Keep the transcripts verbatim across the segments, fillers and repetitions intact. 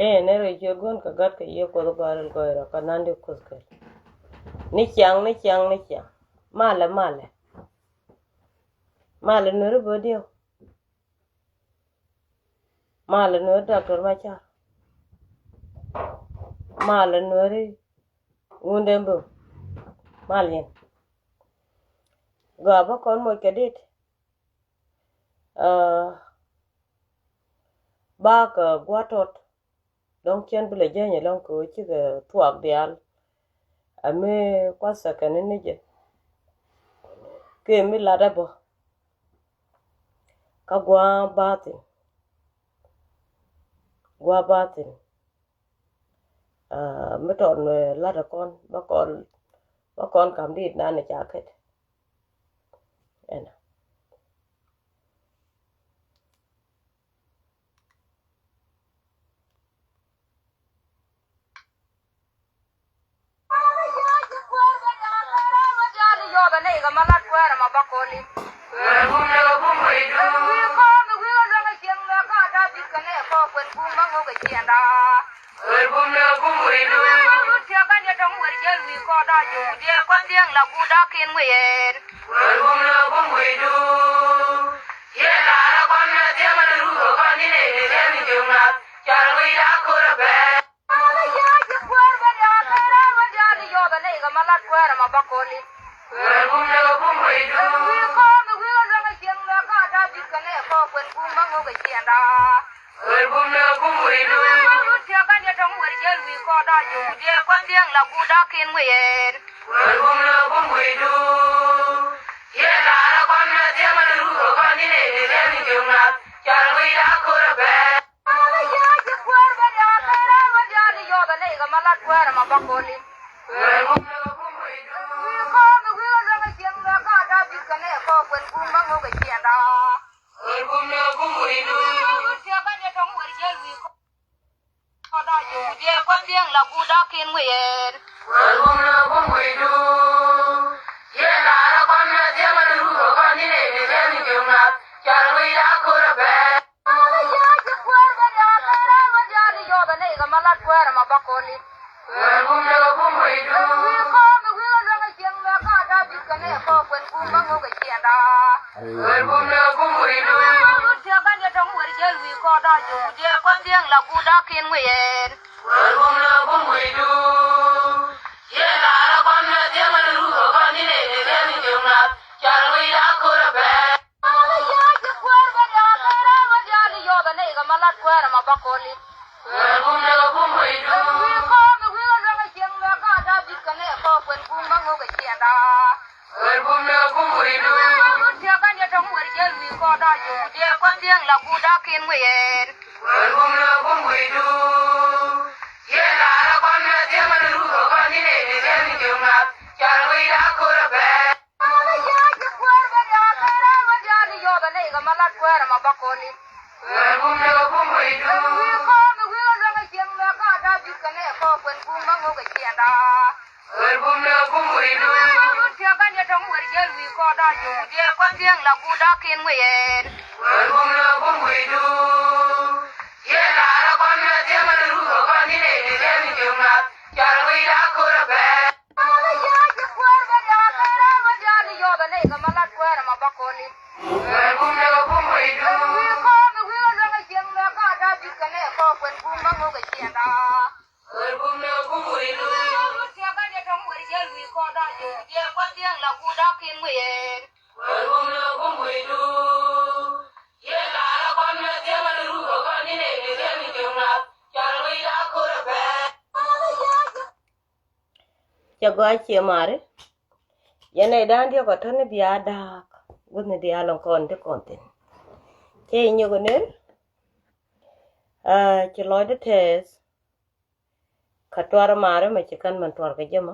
Ëë, ni rɛy ciöt Gua̱n kɛ Gat kɛ Yiëë Kuɔth Gɔaa Rɛl Gɔɔy Rɔ kɛ Nandi Kuthkɛl. Ni ciaŋ, ni ciaŋ, ni ciaŋ. Malɛ, malɛ. Malɛ Nuɛri Bodiɛw. Malɛ Nuɛri Doctor Macar. Malɛ Nuɛri Wundɛ Mböm. Malɛ yɛn. Gɔaa bä kɔn moc kɛ dit. Aa, bakɛ gua̱a̱th tɔt. Dɔ̱ŋ cɛn bi lɛ jäny ɛlɔ̱ŋ kɛ ɣöö cikɛ thuak diaal. Ɛ mi kuath second ni jɛ. Kɛ mi lat ɛ bä. Kä gua̱a̱th bathin. Gua̱a̱th bathin. Aa, mi tɔt mi lat ɛ kɔn, bä kɔn, bä kɔn kam dit nan ɛ ca ket. Ɛnɔ. Cɛ gɔaa ciɛ mari. Yɛn ɛ dan diɔk ɔ tɔni bia daak guth ni diaal ɔn kɔn ti kɔn thin. Cɛ inyok ner. Aa, ci lɔcdä tɛth. Kä tuar mari mɛ ci kän mɛn tuar kɛ jɛ mɔ.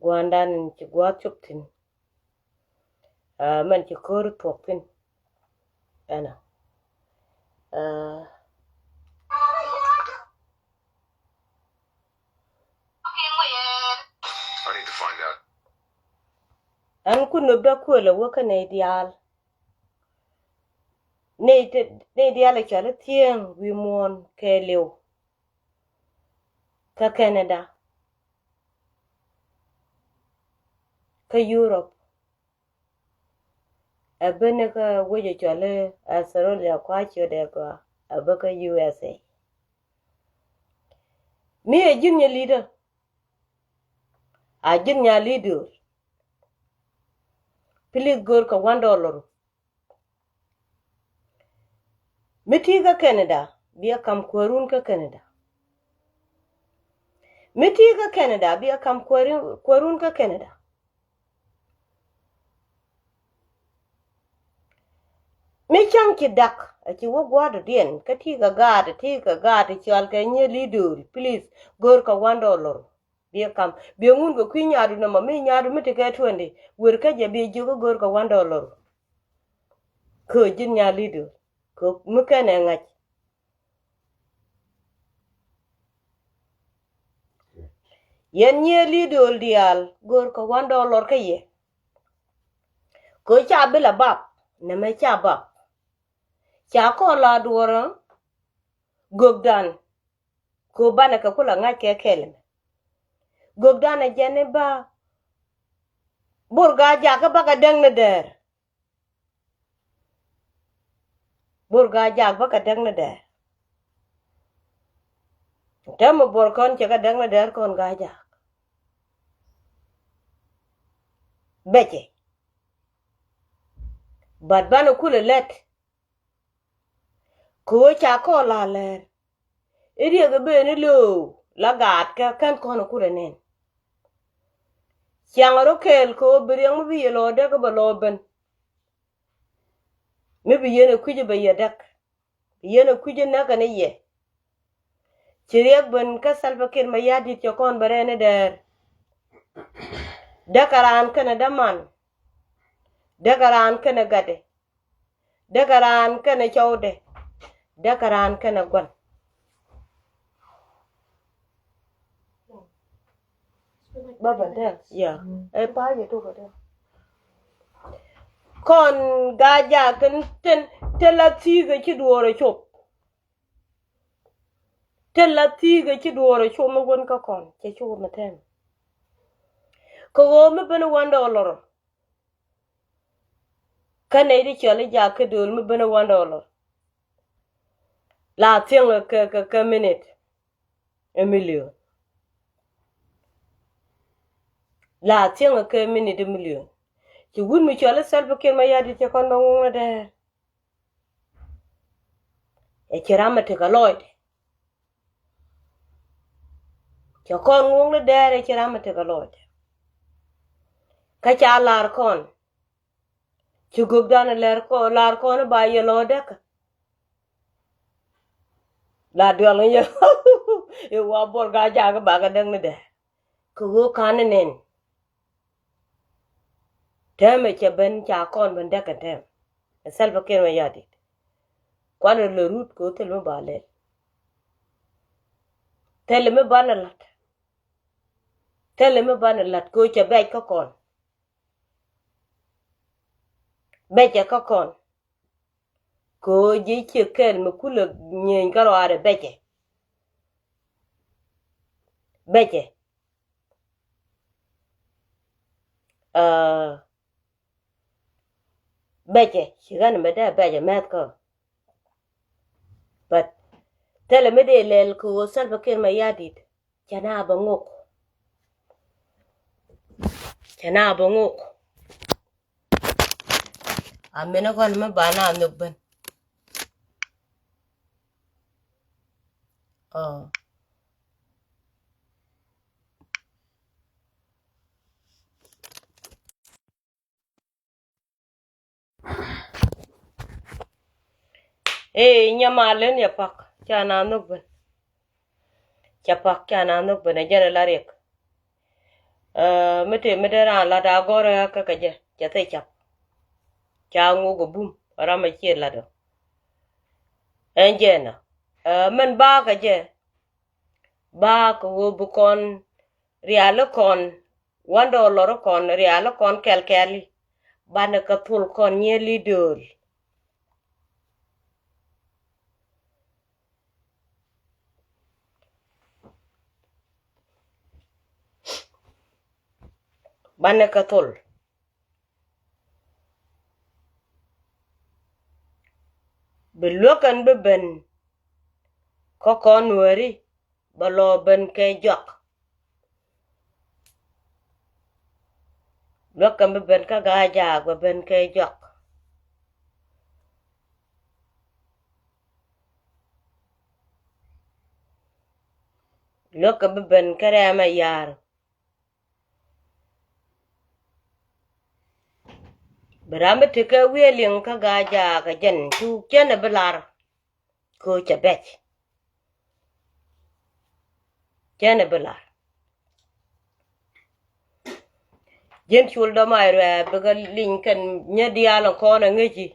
Guandan ci guath cop thin. Aa, mɛn ci ko̱r thuɔk thin. Ɛnɔ. Aa. I need to find out. Ɛn kun nöp dä kuël ɛ wä kä nɛy diaal. Ni Nɛy diaal ɛ cɔal i̱ thiäŋ wi̱i̱ muɔ̱ɔ̱n kɛɛliw kä Canada, kä Europe, ɛ ben kä wec ɛ cɔal i̱ Australia, kua ciötdɛ gɔaa, ɛ ben kä U S A. Mi ɛ ji̱n nyɛ li̱tdä, a ji̱n nyɛ li̱tdä. Please gör kɛ one dollar. Mi ti̱i̱ kä Canada, bi ɛ kam kuäärun kä Canada. Mi ti̱i̱ kä Canada, bi ɛ kam kuäärun, kuäärun kä Canada. Mi cäŋ ci dak, a ci wä gua̱a̱r dɔ̱diɛn, kä ti̱i̱ kɛ gaat, ti̱i̱ kɛ gaat, cɔal kɛ nyɛ li̱tdä, please, gör kɛ one dollar. Biɛ kam, biɛ ŋun kɛ kui̱ nyaadu nɔmɔ, mi nyaadu mi ti kɛ twenty, wer kä jɛ biɛ jiök i̱ gör kɛ one dollar. Kä ji̱n nyɛ li̱tdä, kä mi kɛn ɛ ŋa̱c. Yɛn nyɛ li̱tdä diaal, gör kɛ one dollar kä yɛ. Kä ca bi la bap, nɛmɛ ca bap. Ca kɔn la duɔrä, gökdan. Kɛ ɣöö banɛ kɛ kulɛ ŋa̱c kɛ kɛl ɛmɛ. Gökdan ɛ jɛn i̱ ba Bor Gaa-jaak kä bakɛ däk ni däär. Bor Gaa-jaak bakɛ däk ni däär. Täämɛ Bor kɔn cɛ kɛ däk ni däär kɔn Gaa-jaak. Bɛcɛ. But banɛ kulɛ lät. Kɛ ɣöö ca kɔn la lɛr. I̱ riɛk i̱ ben i̱ lo̱o̱ la gaat kɛ kɛn kɔn i̱ kulɛ nɛn. Ciaŋ rɔ kɛɛl kɛ ɣöö bi riɛk mi bi yɛ lɔ däk i̱ bɛ lɔ ben. Mi bi yɛn ɛ kui̱c i̱ bɛ yɛ däk. Bi yɛn ɛ kui̱c i̱ näk kɛn i̱ yɛ. Ci riɛk ben kä Salva Kiir Mayardit cɛ kɔn bɛ rɛn i̱ däär. Däk kɛ raan kɛnɛ däman. Däk kɛ raan kɛnɛ gatdɛ. Däk kɛ raan kɛnɛ cɔwdɛ. Däk kɛ raan kɛnɛ gua̱n. Baba däk, ya. Ɛ pa̱a̱c ɛ tuk ɛ däk. Kɔn Gaa-jaak kɛn tin, tin la thi̱i̱k ɛ ci duɔɔr ɛ cop. Tin la thi̱i̱k ɛ ci duɔɔr ɛ cop mi wen kä kɔn cɛ cop mi tɛm. Kɛ ɣöö mi ben one dollar. Kä nɛy ti cɔl i̱ jaak kä dööl mi ben i̱ one dollar. La thiäŋ kɛ, kɛ, kɛ minit ɛ milion. La thiäŋ kɛ minit ɛ milion. Ci wut mi cɔl i̱ Salva Kiir Mayardit cɛ kɔn bɛ ŋuŋ ni dɛɛr. Ɛ ci ram mi tekɛ lɔcdɛ. Cɛ kɔn ŋuŋ ni dɛɛr ɛ ci ram mi tekɛ lɔcdɛ. Kä ca lar kɔn. Ci gökdan ɛ lɛr kɔn, lar kɔn i̱ ba yɛ lɔ däk. La dual ŋäc yɛ i̱ wa Bor Gaa-jaak i̱ bakɛ däk ni dɛɛr. Kɛ ɣöö ka̱n ni nɛn. Täämɛ cɛ ben ca kɔn ben däk kɛ täämɛ. Ɛ Salva Kiir Mayardit. Kualɛ lɛ rut kɛ ɣöö thil mi ba lɛl. Thil mi banɛ la̱t. Thil mi banɛ la̱t kɛ ɣöö cɛ bɛc kä kɔn. Bɛcɛ kä kɔn. Kɛ ɣöö ji̱ ciek kɛl mi kulɛ nyieny kä ruaadɛ bɛcɛ. Bɛcɛ. Aa, bɛcɛ ci ɣän mi dee bɛcɛ mɛth kä. But thilɛ mi dee lɛl kɛ ɣöö Salva Kiir Mayardit. Cɛ na bɛ ŋok. Cɛ na bɛ ŋok. A minɛ kɔn mi ba na nhök ben. Ɔ. Ee, nyɛ ma len yɛ pak ca na nhök ben. Cɛ pak ca na nhök ben ɛ jɛn ɛ la riɛk. Ɛ, mi te mi dee raan lat a gɔrɛ kä kɛ jɛ cɛ thil cap. Ca ŋok ɛ bum ram ɛ ciɛ lat ɔ. Ɛn jɛn ɔ, ɛ, mɛn ba kɛ jɛ. Ba kɛ ɣöö bi kɔn riali kɔn, one dollar kɔn, riali kɔn kɛl kɛli. Banɛ kɛ thul kɔn nyɛ li̱t dööl. Anɛ kɛ thol. Bi luäk kɛn bi ben kä kɔn Nuääri, bɛ lɔ ben kɛ jɔak. Luäk kɛn bi ben kä Gaajaak, bɛ ben kɛ jɔak. Luäk kɛn bi ben kä Rɛm Ayaar. Bi ram bi tekɛ wi̱i̱ liŋ kä Gaajaak ɛ jɛn cu cɛn ɛ bi lar. Kɛ cɛ bɛc. Cɛn ɛ bi lar. Ji̱n cul dɔ̱ma iruɛ bikɛ liŋ kɛn nyɛ diaal in kɔn ɛ ŋäci.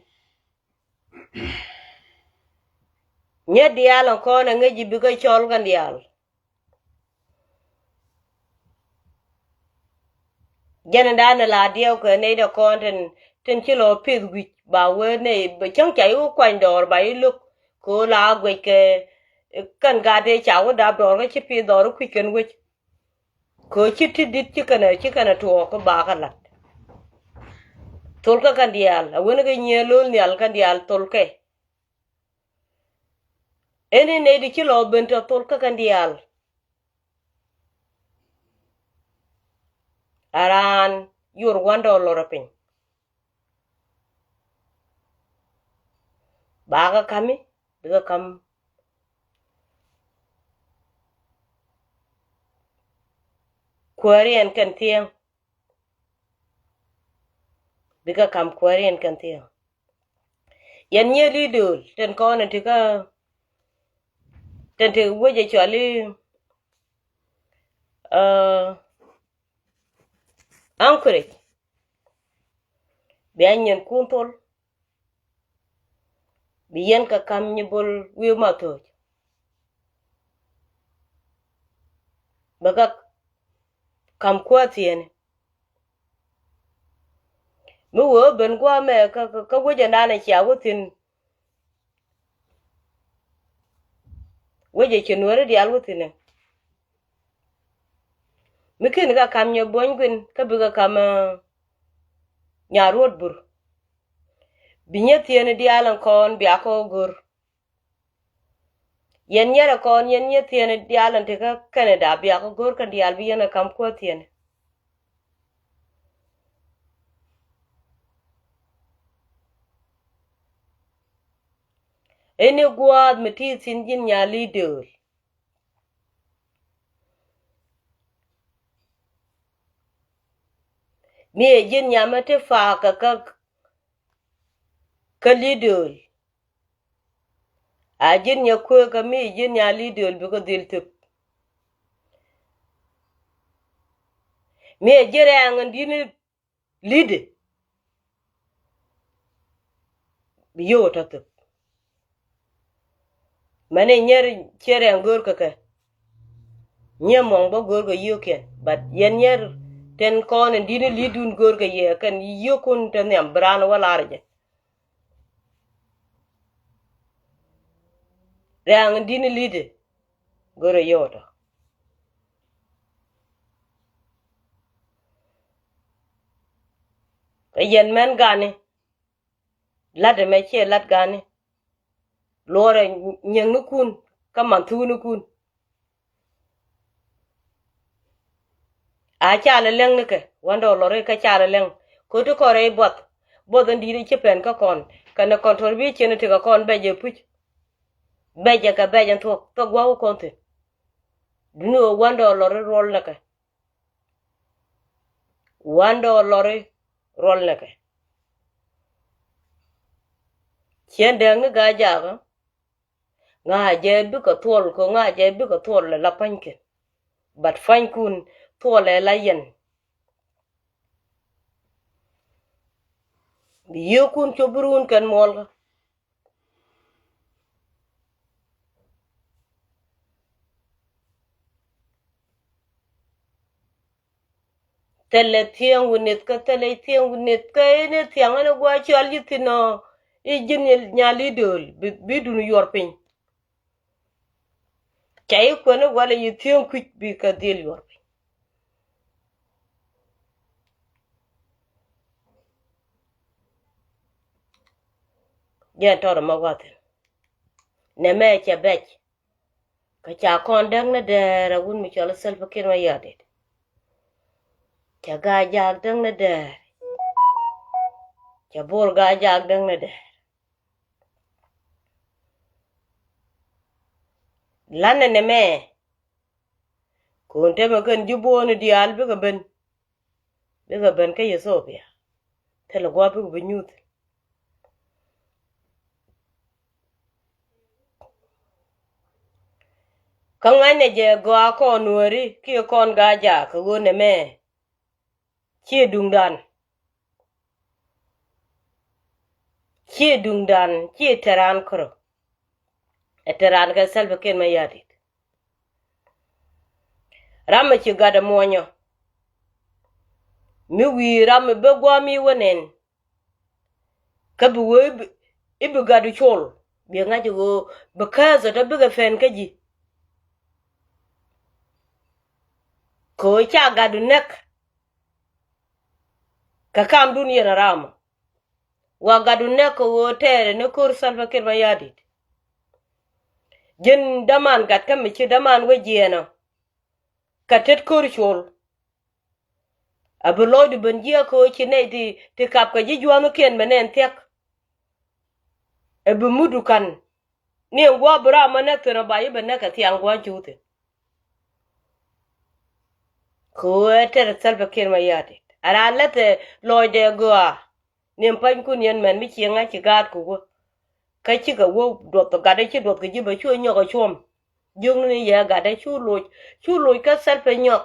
Nyɛ diaal in kɔn ɛ ŋäci bikɛ cɔl kɛn diaal. Jɛn in da̱a̱n in la diɛw kɛ nɛy dɛ kɔn tin, tin ci lɔ pith wi̱c ba wee nɛy bɛ cäŋ ca i̱ wä kuany dɔɔr ba i̱ lo̱k kɛ ɣöö la guɛc kɛ kɛn gat dee ca wä dap dɔɔr kä ci pith dɔɔr i̱ kui̱c kɛn wec. Kɛ ɣöö ci ti di̱t ci kɛn ɛ, ci kɛn ɛ tuɔɔk kä ba kɛ la̱t. Thol kä kɛn diaal a wen kɛ nyiee lo̱l nhial kɛn diaal thol kɛ. Ɛn i̱ nɛy di ci lɔ ben tɔ thol kä kɛn diaal. A raan yor wan dɔɔr lɔr ɛ piny. Ba kɛ kami bikɛ kam kuääriɛn kɛn thiɛŋ. Bikɛ kam kuääriɛn kɛn thiɛŋ. Yɛn nyiee li̱i̱ dööl tin kɔn in tikä tin ti wec ɛ cɔal i̱ Anchorage. Bia nyinkun thol. Bi yɛn kɛ kam nyi bol wi̱i̱ ma thoc. Bɛ kɛ kam kuäär thieen. Mi wee ben gua̱a̱mɛ kä, kä, kä wecɛ nan ɛ cia wä thi̱n. Wecɛ ci Nuääri diaal wä thi̱n ɛ. Mi ken kɛ kam nyɛ buɔ̱ny guin kä bikɛ kam, eh, nya ruɔt bur. Bi nyɛ thieen diaal in kɔn bia kɔ go̱r. Yɛn nyɛrɛ kɔn yɛn nyɛthiɛn diaal in tekä Canada bia kɔ go̱r kɛn diaal bi yɛn kɛ kam kuäär thiɛn. Ɛn i̱ gua̱a̱th mi ti thi̱n ji̱n nya li̱i̱ dööl. Mi ɛ ji̱n nya mi ti faak kɛ kä, kä li̱i̱ dööl. A ji̱n nyɛ kueekä mi ji̱n nya li̱i̱ dööl bikɛ dhil thöp. Mi ɛ ji̱ rɛɛŋ in di̱t ni li̱i̱dɛ bi yio̱w tɔ thöp. Mɛn i̱ nyɛr ciɛ rɛɛŋ go̱o̱r kɛ kɛ. Nyiɛ muɔ̱ŋ bä go̱o̱r kɛ yio̱o̱kiɛn. But yɛn nyɛr tin kɔn in di̱t ni li̱i̱dun go̱o̱r kɛ yɛ kɛn yio̱o̱kun te nhiam bi raan wä lar jɛ. Rɛ̈ɛ̈ŋ di̱t ni li̱tdɛ go̱rɛ yio̱w tɔ. Kä yɛn mɛn gani la̱t ɛmɛ ciɛ la̱t gani. Luɔrɛ nyiɛŋnikun kä manthuknikun. A ca lɛ lɛŋ ni kɛ wandɔ lɔri kä ca lɛ lɛŋ. Ko̱ti kɔn rɛy buɔth buɔth in di̱i̱t i̱ ci pɛn kä kɔn kɛnɛ contribution ti kɛ kɔn bɛc ɛ puc. Bɛc ɛ kɛ bɛc in thuɔ̱k thuɔ̱k gua̱a̱k wä kɔn thi̱n. Duŋni ɣöö wandɔ lɔri ruɔl ni kɛ. Wandɔ lɔri ruɔl ni kɛ. Ciɛn dääk ni Gaajaak ɣä. Ŋa̱cɛ bikɛ thuɔl kɛ ŋa̱cɛ bikɛ thuɔl la pa̱nykiɛn. But pa̱nykun thuɔl ɛ la yɛn. Bi yio̱o̱kun cop bi ruun kɛn muɔlkä. Thilɛ thiäŋ wi̱nith kä thilɛ thiäŋ wi̱nith kä in i̱ thiaŋ in i̱ gua̱a̱c cɔal ji̱ thi̱n ɔ i̱ ji̱n nyal i̱ dööl bi, bi dun yuɔr piny. Ca i̱ kuɛn i̱ gua̱l i̱ thiäŋ kui̱c bi kɛ dhil yuɔr piny. Jɛn tɔt ɛmɔ gua̱thin. Nɛmɛ cɛ bɛc. Kä ca kɔn däk ni dɛɛr a wut mi cɔl Salva Kiir Mayardit. Cɛ Gaa Jaak däk ni dɛɛr. Cɛ Bol Gaa Jaak däk ni dɛɛr. Lanɛ nɛmɛ. Kun temɛ kɛn ji̱ buɔ̱ɔ̱ni diaal bikɛ ben. Bikɛ ben kä Ethiopia. Thilɛ gua̱a̱p bikɛ bi nyuth. Kä ŋa̱cnɛ jɛ gɔaa kɔn Nuääri kiɛ kɔn Gaa Jaak kɛ ɣöö nɛmɛ ciɛ duŋdan. Ciɛ duŋdan, ciɛ te raan kärɔ. Ɛ te raan kɛ Salva Kiir Mayardit. Ram mi ci gat ɛ muɔnyɔ. Mi wi̱i̱ ram mi bä gua̱a̱m i̱ wä nɛn. Kä bi wee i̱ bi, i̱ bi gat ɛ col. Bi ŋa̱c ɛ ɣöö bi kääth ɛ tɔ bikɛ pɛn kä ji̱. Kɛ ɣöö ca gat ɛ näk. Kɛ kamdun yɛn ɛ ram ɔ. Wa gatdu nɛk kɛ ɣöö tɛɛrɛ ni ko̱r Salva Kiir Mayardit. Ji̱n däman gat kä mi ci däman wä jiɛɛnɔ. Kɛ tet ko̱r col. A bi lɔcdu ben jiɛk kɛ ɣöö ci nɛy ti, ti kap kɛ ji̱ jua̱thnikiɛn bɛ nɛn thia̱k. Ɛ bi mutdu ka̱n. Ni ɛn gua̱a̱p bi ram ma näk thi̱n ɔ ba ji̱ bɛ näk kɛ thiaŋ gua̱a̱n cu thi̱n. Kɛ ɣöö ɛ tɛr Salva Kiir Mayardit. A raan läth ɛ lɔcdɛ gɔaa. Ni ɛn panykun yɛn mɛn mi ciɛ ŋa̱c ci gaatku wä. Kä cikɛ wä duɔth gatdɛ ci duɔth kɛ ji̱ bɛ cu ɛ nyɔk ɛ cuɔ̱m. Jiökni ni yɛ gatdɛ cu loc, cu loc kä Salva nyɔk.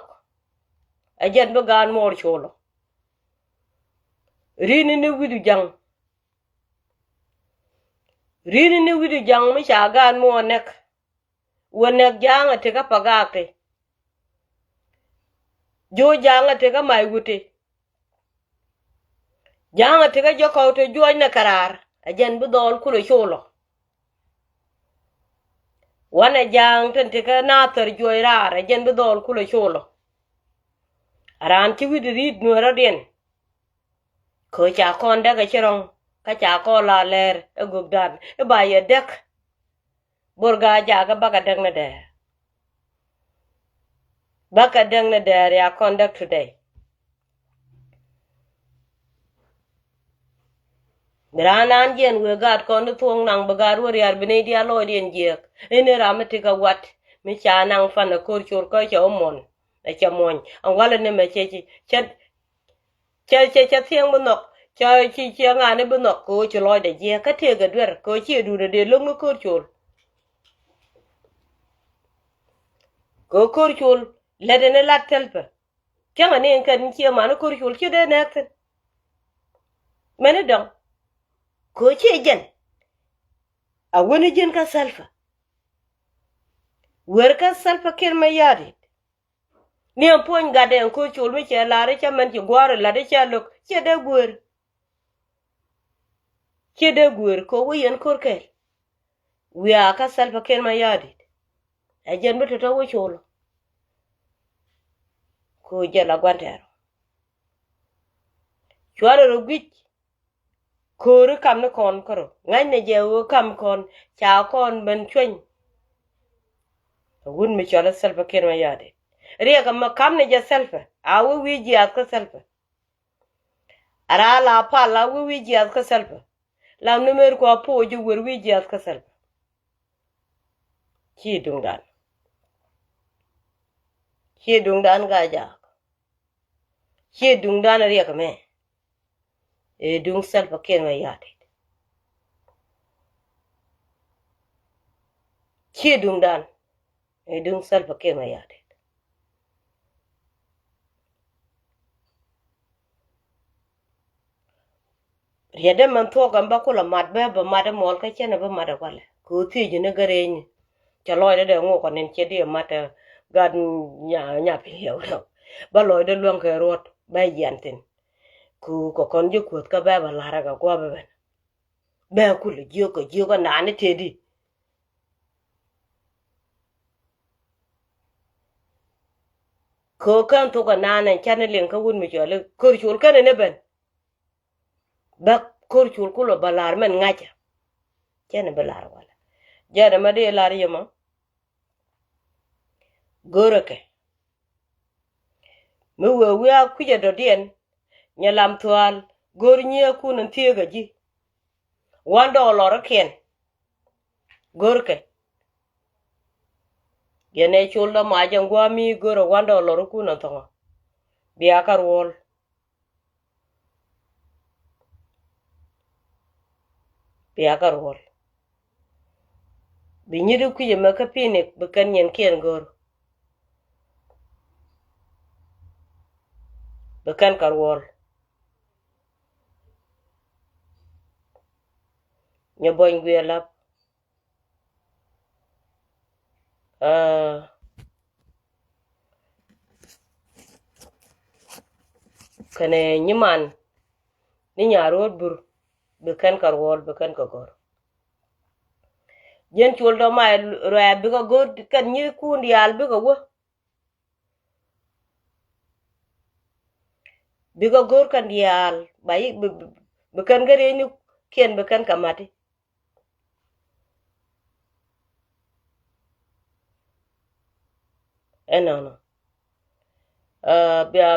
Ɛ jɛn bi gaan muɔɔr col ɔ. Ri̱ni ni wi̱cdu ja̱ŋ. Ri̱ni ni wi̱cdu ja̱ŋ mi ca gaan muɔɔr nɛk. Wä nɛk ja̱a̱ŋ a tekä Pagaak ti. Jo̱o̱c ja̱a̱ŋ a tekä Mac Wut ti. Ja̱a̱ŋ a tekä Jɔkɔw ti juɔcnɛ kɛ raar. Ɛ jɛn bi dhɔɔl kulɛ col ɔ. Wanɛ ja̱a̱ŋ tin tekä Nathɛr juɔc raar. Ɛ jɛn bi dhɔɔl kulɛ col ɔ. A raan ci wi̱cdu ri̱t Nuäärä diɛn. Kɛ ɣöö ca kɔn däk ɛ ci rɔ̱ŋ, kä ca kɔn la lɛr ɛ gökdan i̱ ba yɛ däk. Bor Gaa Jaak kä bakɛ däk ni dɛɛr. Bakɛ däk ni dɛɛr ya kɔn däk today. Bi raan naan jiɛn wëë gaat kɔn ni thuɔ̱k naŋ bi gaat wä riaar bi nɛy diaal lɔɔcdiɛn jiääk. I̱ni ram mi ti kɛ wat mi ca naŋ pan ɛ ko̱r cor kä cɛ wä muɔ̱n. Ɛ cɛ muɔ̱ny ɛn walɛ ni mɛ cɛ cɛ cɛ Cɛ, cɛ, cɛ thiäŋ bi nhɔk, cɛ, ci, ciɛ ŋa̱a̱ni bi nhɔk kɛ ɣöö ci lɔcdɛ jiɛk kä tëëkɛ duer kɛ ɣöö ciɛ duundɛ dee lo̱k ni ko̱r col. Kɛ ɣöö ko̱r col lätdɛ ni lat thil pɛ. Thiäŋɛ ni ɛn kɛn ciɛ man ni ko̱r col ci dee nɛɛk thi̱n. Mɛni dɔ̱ŋ kɛ ɣöö ciɛ jɛn. A wäni ji̱n kä Salva. Wër kä Salva Kiir Mayardit. Ni ɛn puɔ̱ny gatdɛ ɛn ko̱r col mi cɛ lar i̱ cä mɛn ci gua̱a̱r i̱ la̱t i̱ cä lo̱k ciɛ dee guëër. Ciɛ dee guëër kɛ wä yɛn ko̱r kɛɛl. Wiaa kä Salva Kiir Mayardit. Ɛ jɛn bi tɔ̱tɔ̱ wä col. Kɛ wä jɛ la gua̱n tɛɛr. Cuarɛ rɔ guic. Ko̱ri kam ni kɔn kärɔ ŋa̱cnɛ jɛ ɣöö kam kɔn ca kɔn ben cueny. Wut mi cɔl i̱ Salva Kiir Mayardit. Riɛk ɛmɛ kamnɛ jɛ Salva a wee wi̱i̱ jiaath kä Salva. A raa la pal a wee wi̱i̱ jiaath kä Salva. Lam ni mer kua po̱o̱ ji̱ wer wi̱i̱ jiaath kä Salva. Ci duŋdan. Ci duŋdan Gaa Jaak. Ciɛ duŋdan riɛk mɛ. Ɛ duŋ Salva Kiir Mayardit. Ciɛ duŋdan. Ɛ duŋ Salva Kiir Mayardit. Riɛtdɛ mɛn thuɔ̱k ɛn bä kulɛ mat bä bä mat ɛ muɔl kä cɛn ɛ bä mat ɛ walɛ kɛ ɣöö thiec ni gä rɛɛcni. Cɛ lɔcdɛ dee ŋok ɛ nin cɛ di ɛ mat ɛ gat nya nya piny yɛ wä rɛw. Bä lɔcdɛ luäŋ kɛ ruɔ̱t bä yian thi̱n. Kɛ ɣöö kɛ kɔn ji̱ kuäth kä bä bä la̱rä kɛ gua̱a̱p ɛ ben. Bä kulɛ jiök kɛ jiök ɛ naan ni tëëdi. Kɛ ɣöö kän thok ɛ naan ɛn canɛ liŋ kä wut mi cɔl i̱ ko̱r col känɛ ni ben. Bä ko̱r col kulɔ bä la̱r mɛn ŋa̱cä. Cɛn bi lar walɛ. Jɛn ɛmɛ dee lar yɛ mɔ. Go̱rɛ kɛ. Mi wee wiaa kui̱cɛ dɔ̱diɛn. Nyɛ lam thua̱a̱l go̱r nyiëëkun in thieekä ji̱. One dollar kiɛn. Go̱rkɛ. Yɛn ɛ col dɔ mac ɛn gua̱a̱ mi go̱rɛ one dollar kun in thɔŋɔ. Bia kä ruɔl. Bia kä ruɔl. Bi nyit i̱ kui̱c ɛmɛ kä pi̱ni̱k bi kɛn nyɛn kiɛn go̱r. Bi kɛn kä ruɔl. Nyɛ buɔny guiɛ lap. Aa, kɛnɛ nyiman ni nyaruɔt bur bi kɛn kɛ ruɔl bi kɛn kɛ gɔr. Jiɛn col dɔ̱ ma ruɛ bikɛ gɔr kɛn nyi kun diaal bikɛ wä. Bikɛ go̱r kɛn diaal ba yi bi kɛn kä riey ni kiɛn bi kɛn kɛ mati. Ɛnɔnɔ bia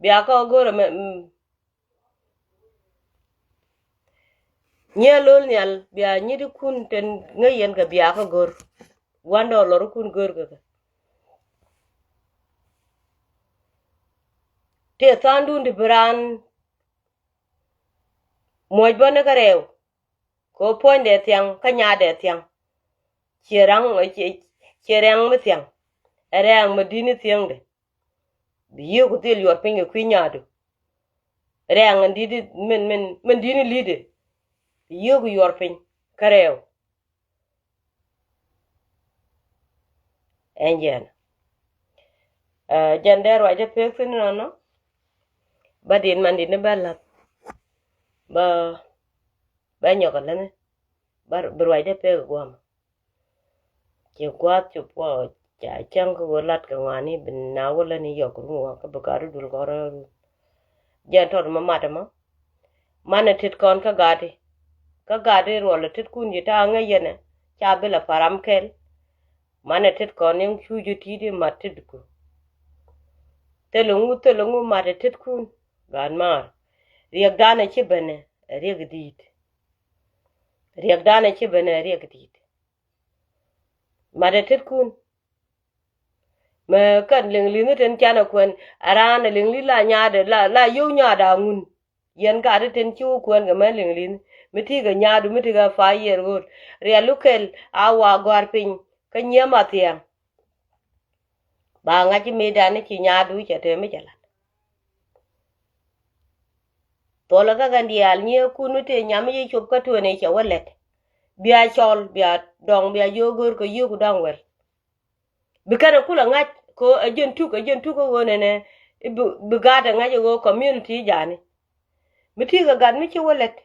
bia kä go̱r ɛmɛ. Nyiɛ lol nhial bia nyit ikun ten ŋäc yɛn kɛ bia kä go̱r. One dollar ikun go̱r kɛ kɛ. Tëë tha̱a̱ŋdun ti bi raan muɔc bä ni kä rɛw. Kɛ ɣöö puɔ̱nydɛ thiaŋ kä nyaatdɛ thiaŋ. Ciɛ raŋ ciɛ rɛŋ mi thiaŋ. Ɛ rɛŋ mi di̱t ni thiaŋdɛ. Bi yio̱o̱k dhil yuɔr piny kɛ kui̱ nyaatdu. Rɛŋ in di̱t min min min di̱t ni li̱tdɛ. Bi yio̱o̱k yuɔr piny kä rɛw. Ɛn jɛn jɛn dee ruacä pek thin nɔnɔ. Bä dit man dit ni bä lath. Bä bä nyɔk alani. Bä bi ruacä pek guam. Ci guath ci puɔ ca cäŋ kä wä lat kɛ ŋuani bi na wä lani yɔk run wä kä bi gat run dul kɔrɔ run. Jɛn tɔt ma mat ɛmɔ. Manɛ tet kɔn kä gati. Kä gati ruɔl tet kun ji̱ ta̱a̱ ŋäc yɛnɛ ca bi la param kɛl. Manɛ tet kɔn in cu ji̱ ti̱i̱t in mat tet ku. Thil ŋu thil ŋu mat tet kun gat maar. Riɛk danɛ ci benɛ riɛk di̱i̱t. Riɛk danɛ ci benɛ riɛk di̱i̱t. Mat tet kun. Mɛ kɛn liŋ li̱nh tin canɛ kuɛn a raan a liŋ li̱th la nyaatdɛ la la yio̱w nyaatdɛ a ŋun. Yɛn gat tin ci wä kuɛn kɛ mɛ liŋ li̱nh mi ti kɛ nyaatdu mi ti kɛ five year old. Riɛl lukɛl a wa gɔ̱a̱r piny kä nyiee ma thiaŋ. Ba ŋa̱c mi dan ni ci nyaatdu cɛ te mi cɛ lat. Thuɔlɛ kä kɛn diaal nyiee kun mi te nyam mi ci cop kä tueni cɛ wä lɛt. Bia cɔl bia dɔŋ bia jiök go̱o̱r kɛ yio̱o̱k da̱ŋ wɛl. Bi kɛn ɛ kulɛ ŋa̱c kɛ ɣöö ɛ jɛn tuk ɛ jɛn tuk ɛ ɣöö nɛnɛ bi gaat ɛ ŋa̱c ɛ ɣöö community jani. Mi ti kɛ gat mi ci wä lɛt.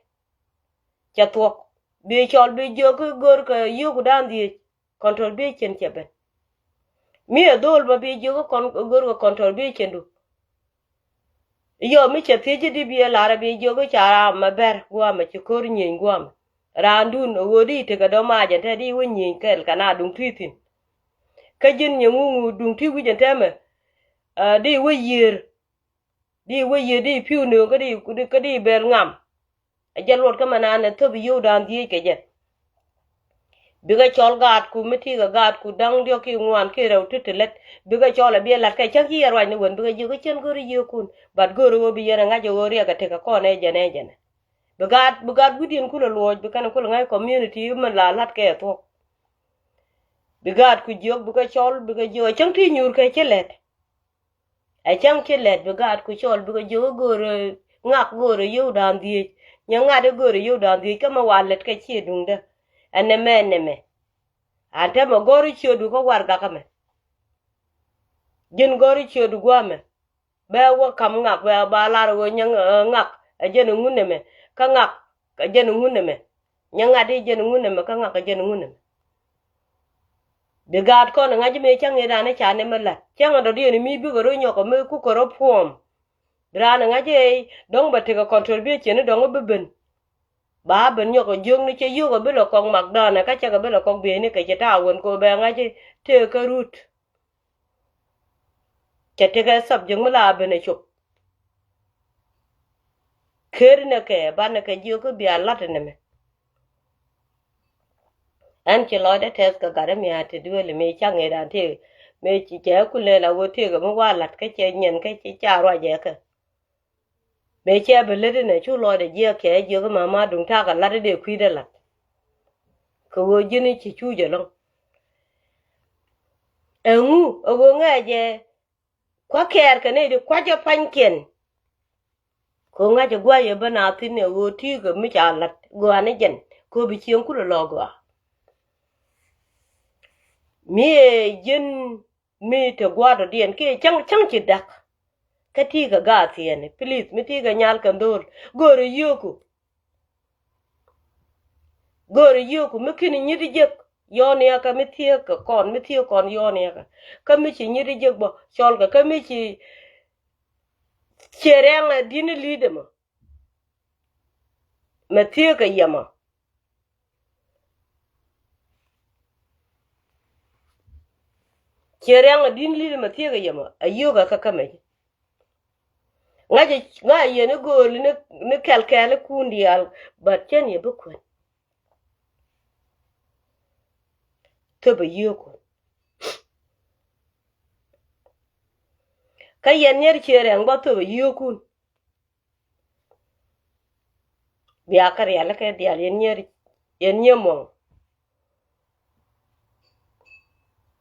Cɛ thuɔ̱k bi cɔl bi jiök go̱o̱r kɛ yio̱o̱k da̱ŋ dhieec. Contribution cɛ ben. Mi ɛ dho̱o̱l bä bi jiök go̱o̱r kɛ contribution du. Yɔ mi cɛ thiec di bi ɛ lar bi jiök ca ram mɛ bɛr guamɛ ci ko̱r nyieny guamɛ. Raandun ɛ ɣöö di tekɛ dɔ̱ macɛ te di wä nyieny kɛl kɛ na duŋ tui̱ thi̱n. Kä ji̱n nyɛ ŋuŋu duŋ tui̱ wi̱c ɛn tɛmɛ. Di wä yiër. Di wä yiër di pi̱w nööŋ kä di kä di bɛl ŋam. Ɛ jɛ luɔt kä mɛ naan ɛ thöp yio̱w da̱a̱n dhieec kɛ jɛ. Bikɛ cɔl gaatku mi tikɛ gaatku da̱ŋ diɔ̱k ki ŋuan ki rɛw ti ti lät. Bikɛ cɔl ɛ biɛ la̱t kɛ cäŋ ci yɛ ruacni wen bikɛ jiök kä cien go̱ri yio̱o̱kun. But go̱ri ɣöö bi yɛn ɛ ŋa̱c ɛ ɣöö riɛk ɛ tekɛ kɔn ɛ jɛn ɛ jɛn ɛ. Bi gaat bi gaat wi̱diɛn kulɛ luɔɔc bi kɛn kulɛ ŋa̱c community min la la̱t kɛ ɛ thuɔ̱k. Bi gaatku jiök bikɛ cɔl bikɛ jiök ɛ cäŋ ti nyuur kɛ ci lɛt. Ɛ cäŋ ci lɛt bi gaat ku cɔl bikɛ jiök i̱ go̱o̱rɛ ŋak go̱o̱rɛ yio̱w da̱a̱n dhieec. Nyɛ ŋat i̱ go̱o̱rɛ yio̱w da̱a̱n dhieec kä mɛ wa lɛt kɛ ciɛ duŋdä. Ɛn nɛmɛ ɛn nɛmɛ. An tɛmɛ gɔ̱r i̱ ciötdu kä warɛgakä mɛ. Ji̱n gɔ̱r i̱ ciötdu gua̱a̱mɛ. Bɛ wä ka̱m ŋak bɛ ba lar ɣöö nyɛ ŋak ɛ jɛn iŋun nɛmɛ kä ŋak ɛ jɛn iŋun nɛmɛ. Nyɛ ŋat i̱ jɛn iŋun nɛmɛ kä ŋak ɛ jɛn iŋun nɛmɛ. Bi gaat kɔn ɛ ŋa̱c mëë cäŋ i̱ raan i̱ ca nɛmɛ la̱t cäŋ ɛ dɔ̱diɛn i̱ mi bikɛ rɔ nyɔk ɛ mi kukɛ rɔ puɔ̱ɔ̱m. Bi raan ɛ ŋa̱c i̱ dɔ̱ŋ bɛ tekɛ contribution i̱ dɔ̱ŋ i̱ bi ben. Ba ben nyɔk ɛ jiök ni cɛ yio̱k ɛ bi lɛ kɔk Makdonɛ kä cɛ kɛ bi lɛ kɔk bieyni kɛ cɛ ta̱a̱ wen kɛ ɣöö bɛ ŋa̱c tëëk kä Rut. Cɛ tekɛ subject mi la ben ɛ cop. Ker ni kɛ banɛ kɛ jiök kä bia la̱t ni mɛ. Ɛn ci lɔcdɛ tɛth kɛ gat mi a te duëël mi caŋ i̱ dan tëëk mi ci cɛ ku lɛl a ɣöö tëëk mi wa la̱t kä cɛ nyɛn kä ci ca ruacɛ kɛ. Mëë cɛ bi lät inɛ cu lɔcdɛ jiɛk kɛ jiök mama duŋ ta̱a̱ kɛ la̱t dee kui̱dɛ la̱t. Kɛ ɣöö ji̱n i̱ ci cuuc ɛlɔ̱ŋ. Ɛŋu ɛ ɣöö ŋɛɛcɛ kua̱ kɛɛr kɛ nɛy di kua̱cä pa̱nykiɛn. Kɛ ɣöö ŋa̱cä gua̱a̱c ɛ bä na thi̱n ɛ ɣöö ti̱i̱ kɛ mi ca la̱t gɔaa ni jɛn kɛ ɣöö bi cieŋ kulɛ lɔ gɔaa. Mi ëë ji̱n mi te gua̱a̱r dɔ̱diɛn kiɛ cäŋ cäŋ ci da̱k. Kä ti̱i̱ kɛ gaat thiɛɛni, please, mi ti̱i̱ kɛ nyal kɛn dho̱o̱l. Go̱o̱rɛ yio̱o̱ku. Go̱o̱rɛ yio̱o̱ku mi ki̱ni nyi̱t jiäk yɔ̱ɔ̱n yɛkä mi thieekä kɔn, mi thieekä kɔn yɔ̱ɔ̱n yɛkä. Kä mi ci nyi̱t jiäk bä cɔlkɛ, kä mi ci ciɛ rɛŋ ɛ di̱n i̱ li̱i̱t ɛmɔ. Mɛ thieekä yɛmɔ. Ciɛ riaŋ a di̱n li̱t mɛ thieekä yɛmɔ a yio̱o̱k a kä kämɛ ji̱. Ŋa̱cä ŋa̱ yɛn i̱ gööl ni kɛl kɛl ikun diaal. But cän yɛ bi kuɛn. Thöp a yio̱o̱kun. Kä yɛn nyier ciɛ riaŋ bä thöp a yio̱o̱kun. Bia kä rialikä diaal yɛn nyier, yɛn nyier muɔ̱ŋ.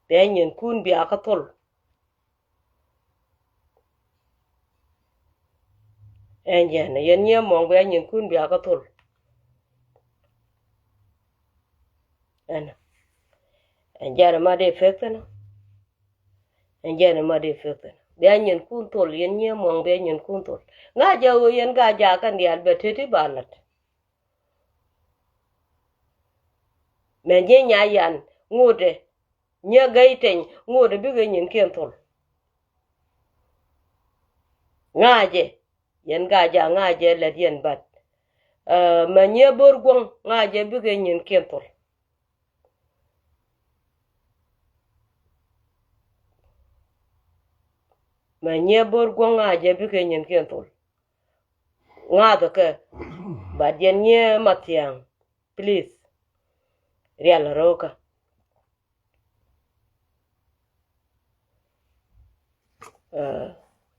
Bia nyinkun bia kä thol. Ɛn jɛn yɛn nyier muɔ̱ŋ bia nyinkun bia kä thol. Ɛn, ɛn jɛn ma dee pek thin. Ɛn jɛn ma dee pek thin. Bia nyinkun thol, yɛn nyier muɔ̱ŋ bia nyinkun thol. Ŋa̱ jɛ ɣöö yɛn ka jakä diaal bɛ teti ba la̱t. Mɛ nyier nya yan ŋotdɛ nyier gɛy teny ŋotdɛ bikɛ nyinkiɛn thol. Ŋa̱ jɛ yɛn ka jakä ŋa̱ jɛ lät yɛn bat. Mɛ nyier bo̱r guɔ̱ŋ ŋa̱ jɛ bikɛ nyinkiɛn thol. Mɛ nyier bo̱r guɔ̱ŋ ŋa̱ jɛ bikɛ nyinkiɛn thol. Ŋa̱thɛ kɛ, but yɛn nyier Mathiaŋ, please. Rial röökä.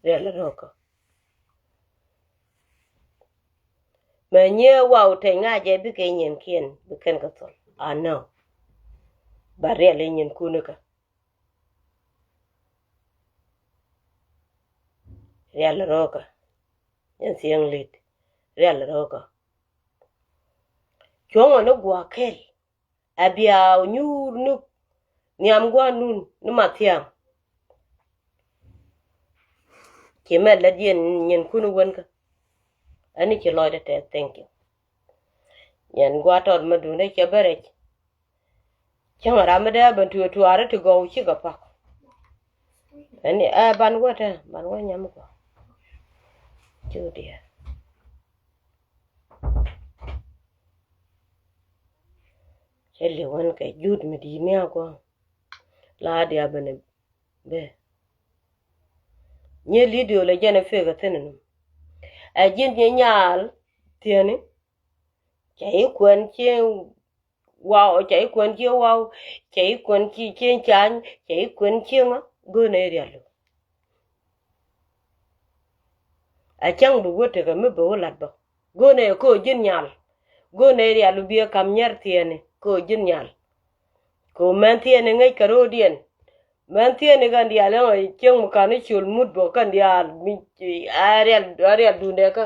Rial röökä. Mɛ nyier waw teny ŋa̱ jɛ bikɛ nyinkiɛn bikɛn kɛ thol. I know. But rial i̱ nyinkun ikä. Rial röökä. Yɛn thiäŋ lit. Rial röökä. Cuɔ̱ŋɔ ni gua̱a̱k kɛl. A bia nyuur ni nhiam gua̱a̱k nun ni Mathiaŋ. Ci mɛ lät yɛn nyinkun iwänkä. Ani ci lɔcdä tɛth, thank you. Yɛn gua̱a̱k tɔt ma duundä cɛ bä rɛc. Cäŋ ram mi dee ben tuetuaari ti gɔw cikɛ pak. Ɛn ɛ ban wä te ban wä nyam kɔ. Cu diɛ. Cɛ li̱w ɣän kɛ jut mi di̱i̱t ni a gua̱a̱ŋ. La dia ben ɛ bee. Nyier li̱t diöl ɛ jɛn ɛ fek ɛ thi̱n ɛnum. Ɛ ji̱n nyi nyaal thieni. Cɛ i̱ kuɛn cieŋ waw, cɛ i̱ kuɛn cieŋ waw, cɛ i̱ kuɛn cieŋ cany, cɛ i̱ kuɛn cieŋ ɣä. Go̱o̱nɛ i̱ rial. A cäŋ bi wä tekɛ mi bi wä la̱t bä. Go̱o̱nɛ ko̱ ji̱n nyal. Go̱o̱nɛ i̱ rial bi biɛ ka̱m nyɛr thiɛɛni ko̱ ji̱n nyal. Ko̱ mɛn thiɛɛni ŋäc kɛ ro̱o̱diɛn. Mɛn thiɛɛni kɛn diaal ɛŋɔ cieŋ mi ka̱n i̱ ciöl mut bä kɛn diaal mi a rial, a rial duundɛ kä.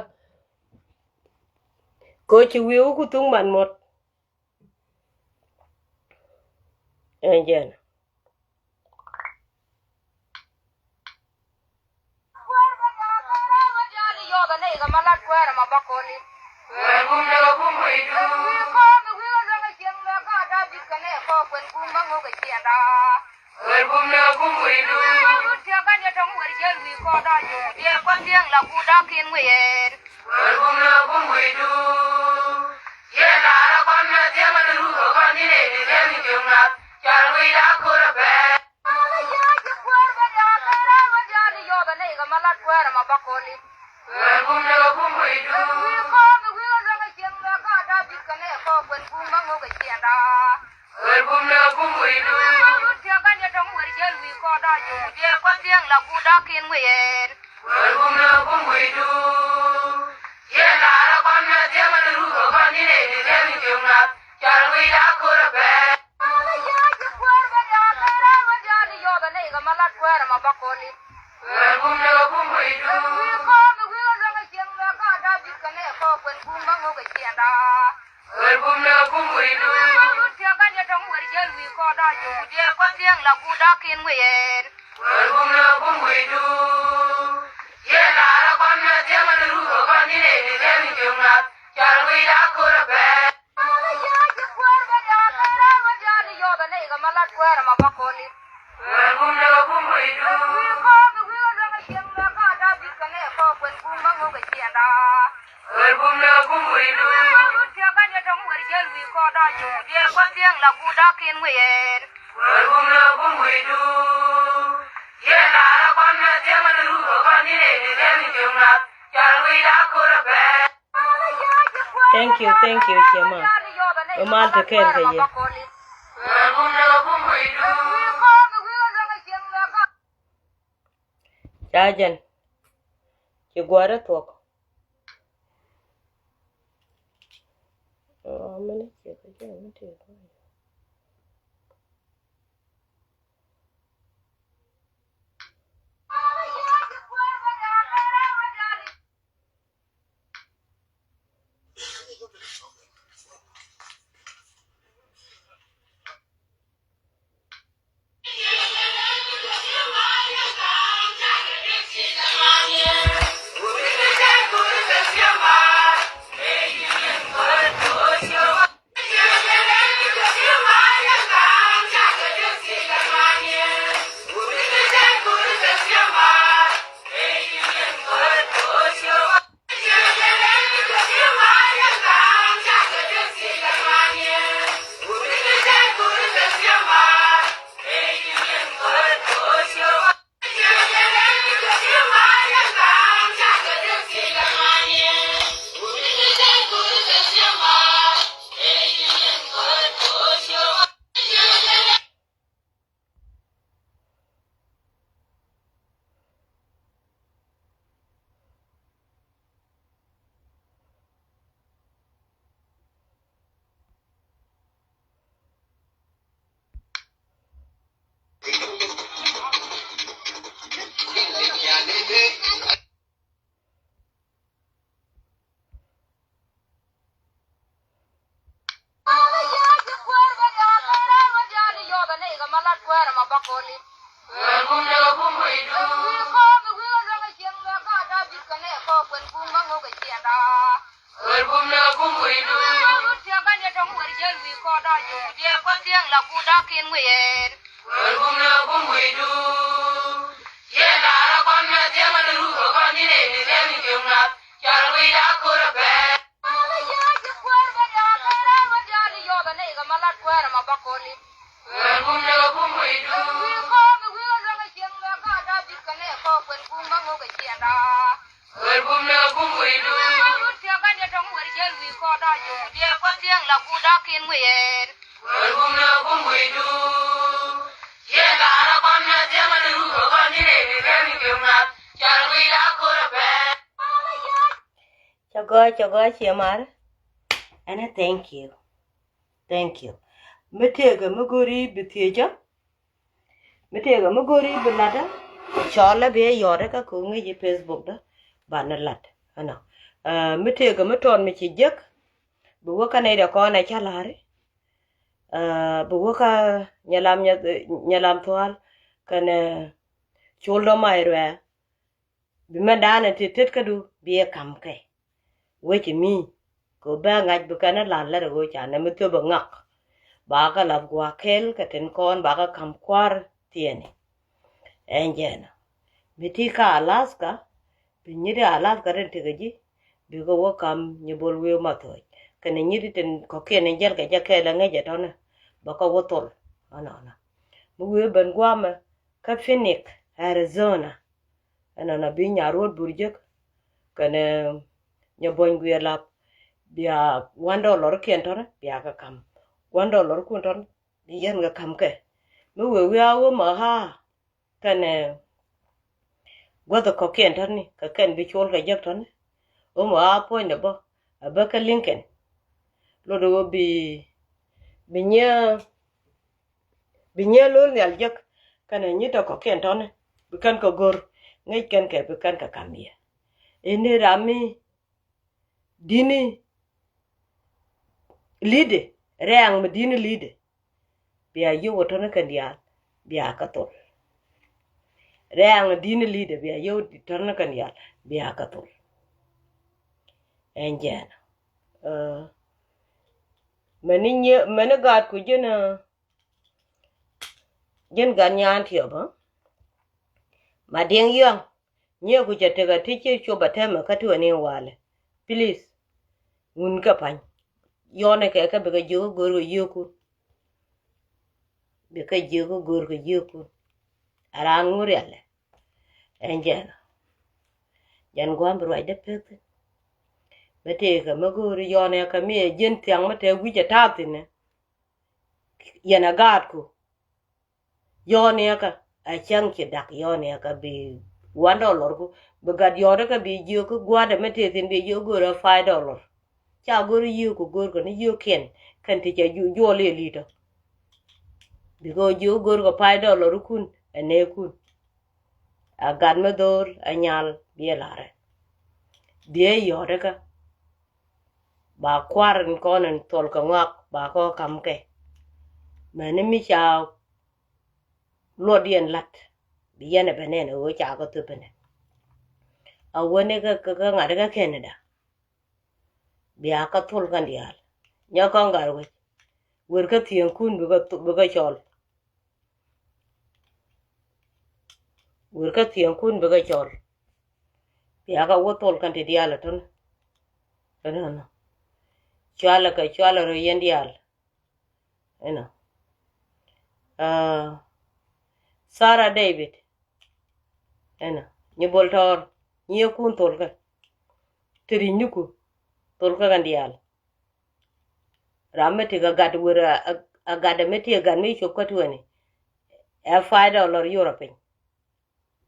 Ko̱ ci wi̱i̱ wä ku thuŋ man muɔ̱t. Ɛn jɛn. Thank you, thank you, Shema. Bä mal te kɛɛl kɛ yɛ. Ca jɛn. Ci gua̱a̱rä thuɔ̱k. Cɛ gɔɔy, cɛ gɔɔy, ciɛ mar. Ɛn ɛ thank you. Thank you. Mi tëëkɛ mi go̱ri bi thiecä. Mi tëëkɛ mi go̱ri bi latdä. Cɔɔl lä bi ɛ yɔɔt kä ko̱ ŋi̱i̱c i̱ Facebook dä. Banɛ lat ɛnɔ. Ɛ, mi tëëkɛ mi tɔɔt mi ci jek. Bi wä kä nɛy dɛ kɔn ɛ cä la̱ri. Ɛ, bi wä kä nyalam, nya-, nyalam thual kɛnɛ col dɔ̱ may ruɛɛ. Bi mɛn da̱a̱n ɛ tet tet kädu bi ɛ ka̱m kɛ. Wec mi kɛ bɛ ŋa̱c bi kɛn ɛ la̱r lɛr ɛ ɣöö ca nɛ mi thiop ɛ ŋak. Ba kɛ la̱th gua̱a̱k kɛl kɛ tin kɔn ba kɛ ka̱m kua̱r thiɛni. Ɛn jɛn ɔ mi ti kä Alaska. Bi nyit ɛ Alaska rin ti kɛ ji̱ bi kɛ wä ka̱m nyi bol wi̱i̱ ma thoc. Kɛnɛ nyi̱t tin kɔ̱kiɛn in jäl kɛ jɛ kɛɛl ɛ ŋäc ɛ tɔ̱nɛ bɛ kɛ wä thol. Ɛnɔnɔ mi wi̱i̱ ben gua̱a̱mɛ kä Phoenix, Arizona. Ɛnɔnɔ bi Nyaruot Burjek kɛnɛ Nyabuɔ̱ny Guiɛlap bia one dollar kiɛn tɔ̱nɛ bia kɛ ka̱m. One dollar kun tɔ̱nɛ bi yɛn kɛ ka̱m kɛ. Mi wëë wi̱i̱ a wä ma ɣa̱a̱ kɛnɛ guäth kɔ̱kiɛn tɔ̱ni kɛ kɛn bi col kɛ jek tɔ̱ni. Wä ma ɣa̱a̱ puɔ̱nydɛ bä a bä kä Lincoln. Lot wä bi bi nyiee bi nyiee lo̱l nhial jek kɛnɛ nyi̱t tɔ kɔ̱kiɛn tɔ̱ni bi kɛn kɛ go̱r ŋäc kɛn kɛ bi kɛn kɛ ka̱m yɛ. Ini ram mi di̱ni li̱dɛ, rɛ̈ɛ̈ŋ mi di̱ni li̱dɛ bia yio̱w ɛ tɔ̱ni kɛn diaal bia kɛ thol. Rɛ̈ɛ̈ŋ mi di̱ni li̱dɛ bia yio̱w tɔ̱ni kɛn diaal bia kɛ thol. Ɛn jɛn ɛ mɛni nyiee mɛni gaat ku ji̱n ɛ ji̱n gat nyaan tiɔp ɛ ma diɛŋ yɔ̱ŋ. Nyieeku cɛ tekɛ ti ci cop a tɛmɛ kä tuɛni walɛ. Please. Ŋun kä pa̱ny yɔnɛ kɛ kä bikɛ jiök kä go̱o̱r kɛ yio̱o̱kun. Bikɛ jiök kä go̱o̱r kɛ yio̱o̱kun. A raan ŋun rialɛ. Ɛn jɛn jɛn gua̱a̱m bi ruacdä pek thi̱n. Bä tëëkɛ mi go̱o̱ri yɔnɛ kä mi ɛ ji̱n thiaŋ mi te wi̱c ɛ ta̱a̱ thi̱n ɛ. Yɛn ɛ gaatku. Yɔɔniɛkä a cäŋ ci dak yɔɔniɛkä bi one dollar ku bi gat yɔɔdikä bi jiök kä gua̱dɛ mi tëë thi̱n bi jiök go̱rä five dollar. Ca go̱rä yio̱o̱k ku go̱rkɛ ni yio̱o̱kiɛn kɛn ti ca juɔl iɛ li̱tɔ. Bikɛ jiök go̱rkɛ five dollar kun ɛ nɛɛkun. A gat mi dho̱o̱l a nyal biɛ la̱rɛ. Biɛ yɔɔdikä ba kuar in kɔn in thuɔl kɛ ŋɔak ba kɔ ka̱m kɛ. Mäni mi ca luɔt yɛn la̱t bi yɛn ɛ bɛ nɛn ɛ ɣöö ca kɛ thöp ɛnɛ. A wäni kä kä ŋa̱t kä Canada. Bia kä thol kɛn diaal nyɔk kɔn gat wec. Wer kä thiëŋkun bikɛ cɔl. Wer kä thiëŋkun bikɛ cɔl. Bia kä wä thol kɛn ti diaal ɛ tɔn. Ɛnɔnɔ cualɛ kɛ cualɛ rɔ yɛn diaal. Ɛnɔ Sarah David. Ɛnɔ nyi bol tɔɔr nyi yɛ kun thol kɛ. Ti ri̱c ni ku thol kɛ kɛn diaal. Ram mi ti kɛ gat wer a gat mi ti kɛ gat mi cop kä tuɛni. Ɛ five dollar yurɔ piny.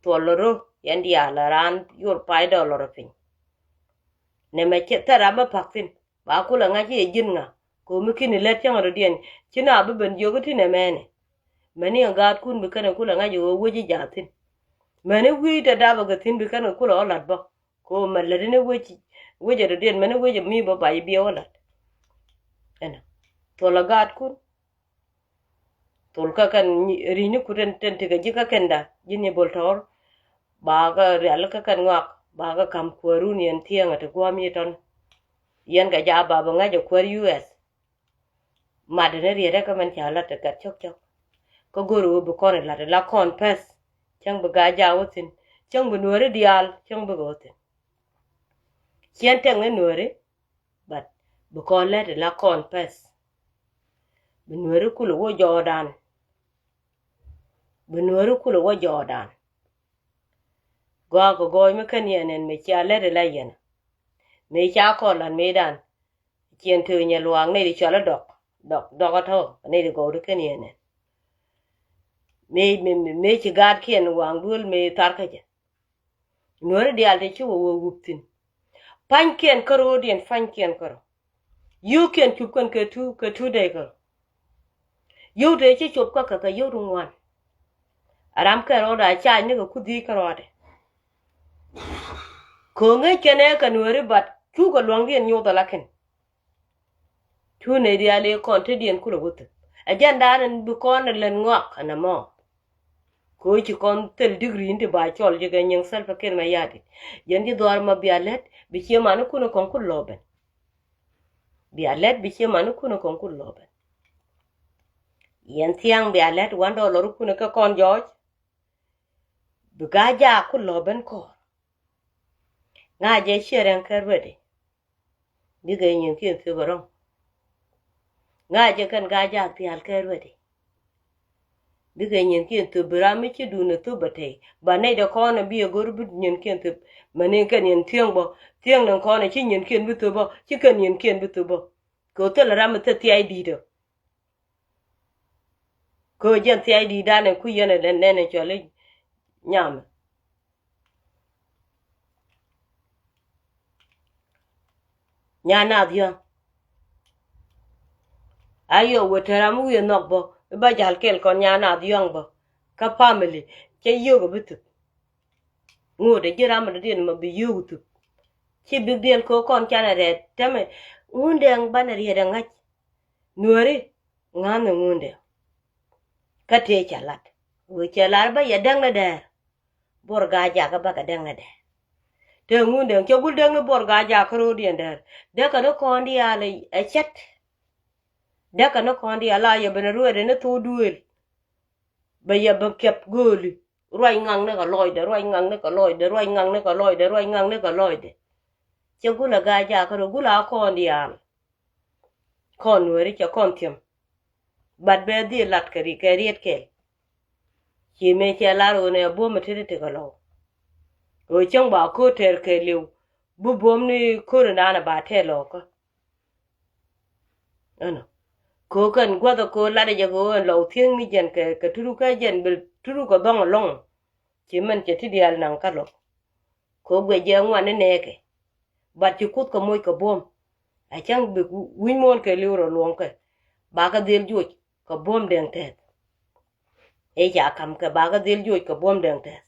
Thuɔl lɔ rɔ yɛn diaal a raan yur five dollar piny. Nɛ mɛ thɛr ram mi pak thin ba kulɛ ŋa̱c iɛ ji̱n ŋa. Komi kini lɛt cäŋ rɔ diɛn ci na bi ben jiök ti nɛ mɛni. Mäni ɛ gaatkun bi kɛn ɛ kulɛ ŋa̱c iɛ wee wec i̱ jaathin. Mäni wi̱i̱ tɛ dapɛ kɛ thi̱n bi kɛn ɛ kulɛ ɔ lat bä. Ko mɛ lät ni wec wec ɛ dɔ̱diɛn mɛn ni wec ɛ mi bä bac biɛ wä lat. Ɛnɔ thuɔl ɛ gaatkun. Thol kä kɛn ri̱cni ku tɛn tɛn tekɛ ji̱ kä kɛnda ji̱ ni bol tɔɔr. Ba kä rial kä kɛn ŋɔak ba kä ka̱m kuäärun yɛn thieŋɛ ti gua̱a̱m yi tɔn. Yɛn kɛ ja̱ ba bä ŋäc ɛ kuäär U S. Mat ni riet ɛ kä mɛn ca lat ɛ gat cɔk cɔk. Kä go̱r ɣöö bi kɔn ɛ lat ɛ la kɔn pɛth. Cäŋ bi gaa ja̱ wä thi̱n cäŋ bi nuääri diaal cäŋ bi kɛ wä thi̱n. Ciɛn tɛŋ ni nuääri. But bi kɔn lät ɛ la kɔn pɛth. Bi nuääri kulɛ wä jɔɔdan. Bi nuääri kulɛ wä jɔɔdan. Gɔaa kɛ gɔɔy mi kän yɛn ɛn mi cia lät ɛ la yɛn. Mi ca kɔn lat mi dan. Ciɛn tëë nyɛ luaak nɛy di cɔal i̱ dɔk dɔk dɔk ɛ tɔ̱ nɛy di gɔw di kän yɛn ɛn. Mi mi mi ci gaatkiɛn waŋ duel mi thar kä jɛ. Nuääri diaal te ci wä wä wup thi̱n. Pa̱nykiɛn kärɔ̱diɛn pa̱nykiɛn kärɔ̱. Yio̱wkiɛn cup kɛn kɛ tu kɛ tu dee kärɔ̱. Yio̱w te ci cop kä kɛ kɛ yio̱w ti ŋuan. A ram kɛ rɔɔdɛ a caac ni kɛ kuth yic kä rɔɔdɛ. Ko̱ŋ ŋäc kɛn ɛ kɛ nuääri bat cukɛ lua̱ŋdiɛn nyoth ala kɛn. Cu nɛy diaal i̱ kɔn te diɛn kulɛ wä thöp. Ɛ jɛn daanɛ bi kɔn ɛ lät ŋɔak ɛn ɛmɔ. Kɛ ɣöö ci kɔn thil digri in ti ba cɔl ji̱ kɛ nyiŋ Salva Kiir Mayardit. Yɛn ji̱ dhuaar ma bia lät bi cie mani kun ɛ kɔn kul lɔɔbɛn. Bia lät bi cie mani kun ɛ kɔn kul lɔɔbɛn. Yɛn thia̱a̱ŋ bia lät wan dɔɔlɔr kun ɛ kɛ kɔn jɔɔc. Bi ga̱a̱c jaak ku lɔ̱ɔ̱p ben kɔɔr. Ŋa̱c jɛ ciɛ rɛŋ kɛ ruetdɛ. Bikɛ nyinkiɛn thöp ɛ rɔ̱ŋ. Ŋa̱cä kɛn Gaa-jaak thial kɛ ruɛdi. Bikɛ nyinkiɛn thöp, bi ram mi ci duundɛ thöp bɛ tɛy. Ba nɛy dɛ kɔn ɛ bi ɛ go̱r bi nyinkiɛn thöp. Mɛn in kɛn yɛn thiäŋ bä, thiäŋ ni kɔn ɛ ci nyinkiɛn bi thöp bä, ci kɛn nyinkiɛn bi thöp bä. Kɛ ɣöö thilɛ ram mi thil thiay di̱i̱t ɔ. Kɛ ɣöö jɛn thiay di̱i̱t danɛ ku yɛn ɛ nɛn ɛ cɔl i̱ nyamɛ. Nyan Naath Yɔ̱a̱ŋ. A yɔ wä te ram mi wi̱i̱ nhɔk bä i̱ bä ja̱l kɛl kɔn Nyan Naath Yɔ̱a̱ŋ bä. Kä family cɛ yio̱o̱k ɛ bi thuk. Ŋot ɛ ji̱ ram mi dɔ̱diɛn mɔ bi yio̱o̱k thuk. Ci big deal kɛ ɣöö kɔn canɛ rɛɛt tɛmɛ Ŋundɛŋ banɛ riɛt ɛ ŋa̱c. Nuääri ŋa̱n ɛ Ŋundɛŋ. Kä tëë cɛ lat. Wee cɛ lat bä yɛ däŋ ni dɛɛr. Buɔr Gaa-jaak kä bakɛ däŋ ni dɛɛr. Tëë Ŋundɛŋ cɛ gul däŋ ni Buɔr Gaa-jaak kä ro̱o̱diɛn dɛɛr. Däkɛ ni kɔn diaal ɛ cɛt. Däkɛ ni kɔn diaal a yɛ ben ruɛɛdɛ ni thok duëël. Bɛ yɛ bä kiɛp gööli. Ruac ŋaknikɛ lɔcdɛ, ruac ŋaknikɛ lɔcdɛ, ruac ŋaknikɛ lɔcdɛ, ruac ŋaknikɛ lɔcdɛ. Cɛ gulɛ Gaa-jaak kä rɔ gulɛ a kɔn diaal. Kɔn Nuääri cɛ kɔn thiäm. Bat bɛ dhil lat kɛ ri kɛ riet kɛl. Ci mëë cɛ lar ɣöö nɛ buɔ̱m mi titi ti kɛ lɔw. Ɣöö cäŋ ba ko̱r tɛɛr kɛɛliw bi buɔ̱m ni ko̱r indan ba tɛɛr lɔkä. Ɛnɔ. Ko̱ kɛn gua̱th ɛ ko̱ latdɛ jɛ kɛ ɣöö ɛn lɔw thiäŋ ni jɛn kɛ, kɛ turu kä jɛn bi turu kɛ dhɔŋ ɛlɔŋ. Ci mɛn cɛ ti diaal naŋ kä lɔk. Ko̱ guɛ jɛ ŋuan ni nɛɛkɛ. Bat ci kuth kɛ moc kɛ buɔ̱m. A cäŋ bi wi̱ny muɔ̱ɔ̱n kɛ li̱w rɔ luɔ̱ŋ kɛ. Ba kɛ dhil juɔc kɛ buɔ̱m dɛŋ tɛth. Ëë ca ka̱m kɛ ba kɛ dhil juɔc kɛ buɔ̱m dɛŋ tɛth.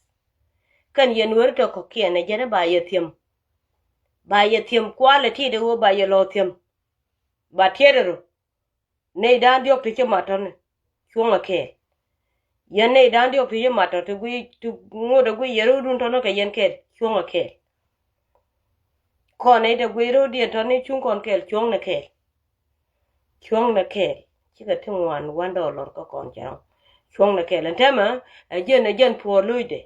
Kɛn yɛn weri tɔ kɔ̱kiɛn ɛ jɛn ɛ ba yɛ thiäm. Ba yɛ thiäm kualɛ ti̱i̱t ɛ ɣöö ba yɛ lɔ thiäm. Ba tiɛt ɛ rɔ. Nɛy da̱a̱n diɔ̱k ti ci mat tɔ̱ni cuɔ̱ŋ ɛ kɛɛl. Yɛn nɛy da̱a̱n diɔ̱k ti ci mat tɔ̱ ti guiy ti ŋot ɛ guiy yɛ ro̱o̱dun tɔ̱ni kɛ yɛn kɛɛl cuɔ̱ŋ ɛ kɛɛl. Kɔn nɛy dee guiy ro̱o̱diɛn tɔ̱ni cuŋ kɔn kɛɛl cuɔ̱ŋ ni kɛɛl. Cuɔ̱ŋ ni kɛɛl cikɛ ti ŋuan one dollar kä kɔn cɛ rɔ̱ŋ. Cuɔ̱ŋ ni kɛɛl ɛn tɛmɛ ɛ jɛn ɛ jɛn puɔl lo̱cdɛ.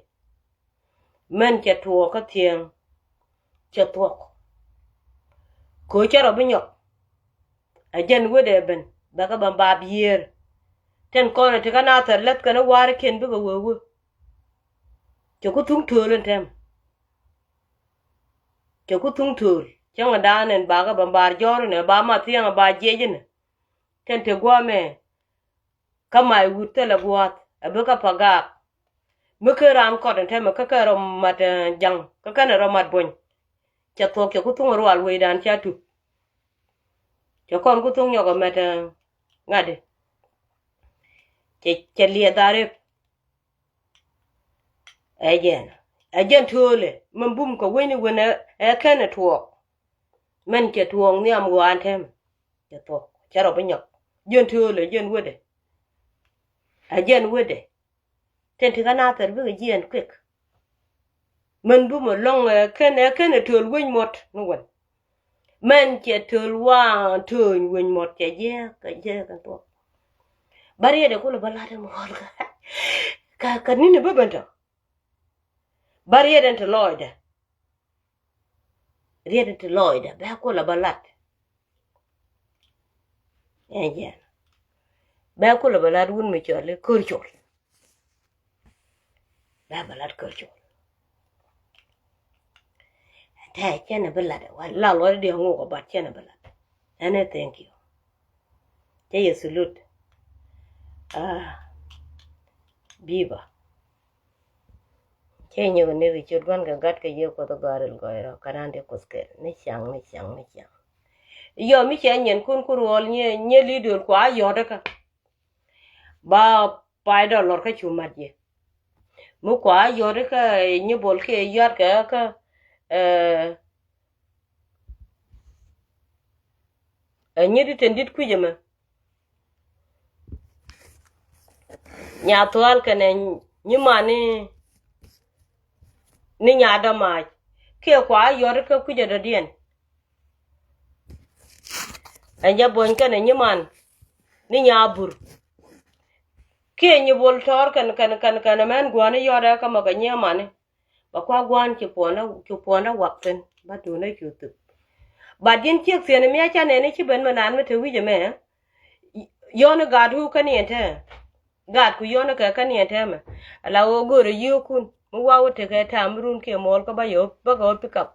Mɛn cɛ tuɔɔk kä thiɛŋ. Cɛ thuɔk. Ko̱ cɛ rɔ bi nyɔk. Ɛ jɛn wetdɛ ben bɛ kɛ ben ba biëër. Tin kɔn ɛ ti kä Nathɛr läth kɛn i̱ wa̱a̱rikiɛn bikɛ wee wee. Cɛ ku thuŋ tööl ɛn tɛm. Cɛ ku thuŋ tööl cäŋ ɛ da̱a̱n ɛn ba kɛ ben ba jɔ̱ɔ̱r ɛn ɛ ba ma thiɛŋ ɛ ba jiɛc ɛn ɛ. Tin te gua̱a̱mɛ. Kä may wut thilɛ gua̱a̱th ɛ bi kä pa gaak. Mi ken raan kɔt ɛn tɛmɛ kä kɛn rɔ mat ja̱ŋ kä kɛn rɔ mat buɔ̱ny. Cɛ thuɔ̱k cɛ ku thuŋ rual wecdan ca tup. Cɛ kɔn ku thuŋ nyɔk ɛ mɛt ŋa̱t i̱ cɛ liɛth a rep. Ɛ jɛn ɛ jɛn tööl ɛ min bum kɛ wec ni wen ɛ kɛn ɛ tuɔɔk. Mɛn cɛ tuɔɔk nhiam ɣɔaa ɛn tɛmɛ. Cɛ thuɔ̱k cɛ rɔ bi nyɔk. Jɛn tööl ɛ jɛn wetdɛ. Ɛ jɛn wetdɛ. Tin ti kä Nathɛr bikɛ jiɛɛn kuek. Mɛn bumɛ lɔ̱ŋ ɛ kɛn ɛ kɛn ɛ tööl wec muɔ̱t ni wɛn. Mɛn cɛ tööl waan tööny wec muɔ̱t cɛ jiɛɛk kɛ jiɛɛk kɛ thuɔ̱k. Bä riɛt ɛ kulɛ bä la̱t ɛn muɔ̱ɔ̱l kä kä ni̱n ɛ bä ben tɔ. Bä riɛt ɛn ti lɔɔcdɛ. Riet ti lɔɔcdä bɛ kulɛ bä lat. Ɛn jɛn bɛ kulɛ bä lat wun mi cɔl i̱ kör col. Bɛ bä lat kör col. Tɛ cɛn bi lat wa la lɔɔcdä diɛ ŋuk ɔ bat cɛn bi lat. Ɛn ɛ thank you. Cɛ yɛ salute. Ah, biba. Cɛ nyök ni ri ciöt gua̱n kɛ gat kɛ yiëë kuɔth gɔ̱a̱r il gɔ̱a̱r rɔ kɛ raan di kuoth kɛl ni ciaŋ ni ciaŋ ni ciaŋ. Yɔ mi cɛ nyɛn kun kun ruɔl nyɛ nyɛ li döl kua yɔt kä. Ba pay dɔlɔr kä cu mat yɛ. Mi kua yɔt kä nyi bol kiɛ yɔt kɛ kä, eh, Ɛ nyit i̱ tin di̱t kui̱c ɛmɛ. Nya thua̱a̱l kɛnɛ nyimani ni nya dämac kiɛ kua yɔt kä kui̱c ɛ dɔ̱diɛn. Ɛ jɛ buɔ̱ny kɛnɛ nyiman ni nya bur kiɛ nyi bol tɔɔr kɛn kɛn kɛn kɛn ɛmɛn gua̱a̱ni yɔt ɛ kä mɛ kɛ nyimani. Bɛ kua gua̱a̱n ci puɔ̱nä ci puɔ̱nä wak thi̱n bä duundä cu thuk. But ji̱n ciek thieni mi a ca nɛni ci ben mi naan mi te wi̱c ɛmɛ. Yɔni gaat wu kä niɛn te. Gaat ku yɔni kɛ kä niɛn te mɛ. Ala ɣöö go̱o̱rɛ yiökun mi waw tekɛ ta̱a̱ mi run kiɛ muɔɔl kä ba yɛ ɣöö bäkɛ ɣöö pick up.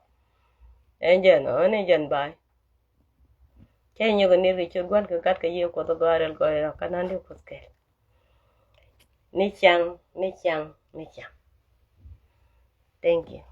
Ɛn jɛn ɔ ɛn jɛn ba̱a̱y. Cä nyɔk ɛ nir kɛ ciöt gua̱n kɛ gat kɛ yiëë Kuɔth ɛ gɔaa rɛl gɔaa rɔ̱ kä na̱n di Kuɔth kɛɛl. Ni caŋ, ni caŋ, ni caŋ. Thank you.